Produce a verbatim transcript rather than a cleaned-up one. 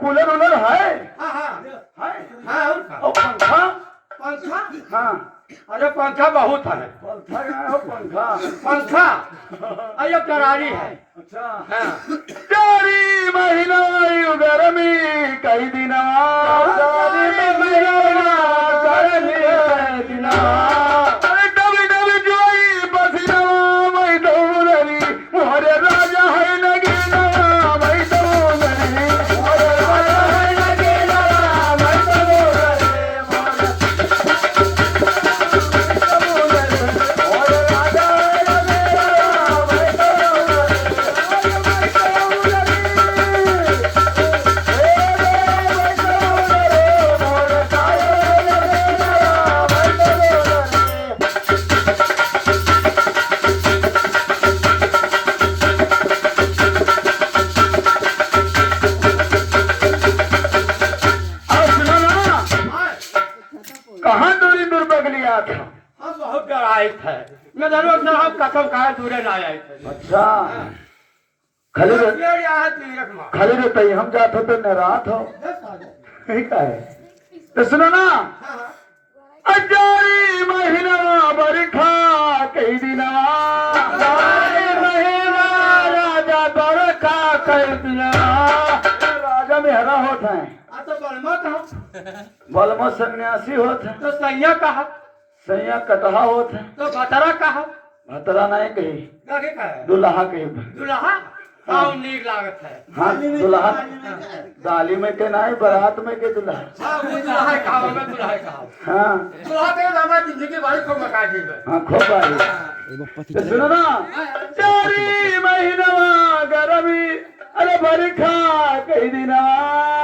कूलर उलर है? हाँ, हाँ। है? हाँ, और का? और पंखा? पंखा? हाँ। अरे, पंखा बहुत है। पंखा कहाँ है, पंखा? पंखा? अरे, करारी है। अच्छा। हाँ। चारी महीना आयु गरमी कई दिनवा। चारी महीना गरमी कई दिनवा। अरे, डबी डबी जोई पसीनवा, मैं दौड़ली। मोरे राजा है नगीनवा, मैं दौड़ली। मोरे राजा है नगीनवा, मैं दौड़ली। और सुनो ना, कहाँ दूरी दूर बगली आत हो? हम बहुत डराइत है। नजरो से हम कसम खाए दूरे ना आइत है। अच्छा। खाली रे-, ये यहाँ तीरक मार। खाली रे तई हम जात हो तो नरात हो। बस आ जाओ। यही का है? तो सुनो ना। हाँ, हाँ। अजारी महीनवा बरखा कई दिनवा। अजारी महीना राजा बरखा कई दिनवा। राजा मेहरा होत है। आ तो बलमा कहा? बलमा सन्यासी होत है। तो सैया कहा? सैया कटहा होत है। तो भतरा कहा? भतरा नहीं कही। काके कहा है? दुल्हा कही। दुल्हा? हाँ। हाँ, नीक लागत है। हाँ, दुल्हा। दाली में के नहीं, बारात में के दुल्हा। हाँ, वो दुल्हा कहा, मैं दुल्हा कहा। हाँ। दुल्हा के दादा जिंदगी भर खूब मका जी में। हाँ, खूब भाई। तो सुनो ना, चारी महीनवा गरमी, अरे बरखा कई दिनवा।